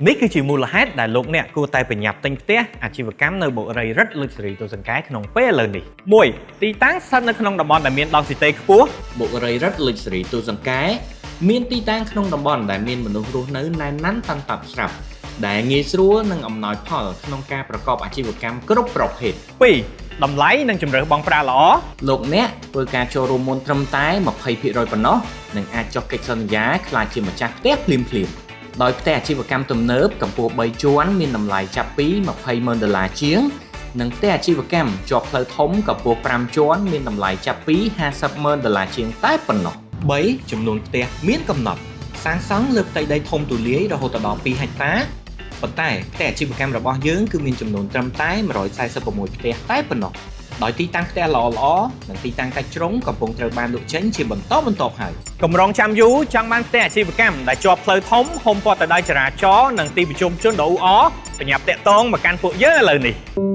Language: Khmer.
នេះគឺជាមូលហេតុដែលលោកអ្នកគួរតែប្រញាប់ទិញផ្ទះអាជីវកម្មនៅបុរីរិទ្ធ Luxury ទួលសង្កែក្នុងពេលឥឡូវនេះ1ទីតាំងស្ថិតនៅក្នុងតំបន់ដែលមានដង់ស៊ីតេខ្ពស់ បុរីរិទ្ធ Luxury ទួលសង្កែមានទីតាំងក្នុងតំបន់ដែលមានមនុស្សរស់នៅណែនណាន់តាន់តាប់ស្រាប់ដែលងាយស្រួលនិងអំណោយផលក្នុងការប្រកបអាជីវកម្មគ្រប់ប្រភេទ 2តម្លៃនិងជម្រើសបង់ប្រាក់ល្អ លោកអ្នកធ្វើការចូលរួមមុនត្រឹមតែ20%ប៉ុណ្ណោះនិងអាចចុះកិច្ចសន្យាក្លាយជាម្ចាស់ផ្ទះភ្លាមៗដោយផ្ទះអាជីវកម្មទំនើបកម្ពស់3ជាន់មានតម្លៃចាប់ពី20,000ដុល្លារជាងនិងផ្ទះអាជីវកម្មជាប់ផ្លូវធំកម្ពស់5ជាន់មានតម្លៃចាប់ពី50,000ដុល្លារជាងតែប៉ុណ្ណោះ3ចំនួនផ្ទះមានកំណត់សាងសង់លើផ្ទៃដីធំទូលាយរហូតដល់2ហិកតាប៉ុន្តែផ្ទះអាជីវកម្មរបស់យើងគឺមានចំនួនត្រឹមតែ146ផ្ទះតែប៉ុណ្ណោះ ដោយទីតាំងផ្ទះល្អៗនិងទីតាំងកាច់ជ្រុងកំពុងត្រូវបានលក់ចេញជាបន្តបន្ទាប់ហើយ កម្រងចាំយូរចង់បានផ្ទះអាជីវកម្មដែលជាប់ផ្លូវធំហុំព័ទ្ធទៅដោយចរាចរណ៍និងទីប្រជុំជនដ៏អ៊ូអរប្រញាប់តាក់ទងមកកាន់ពួកយើងឥឡូវនេះ។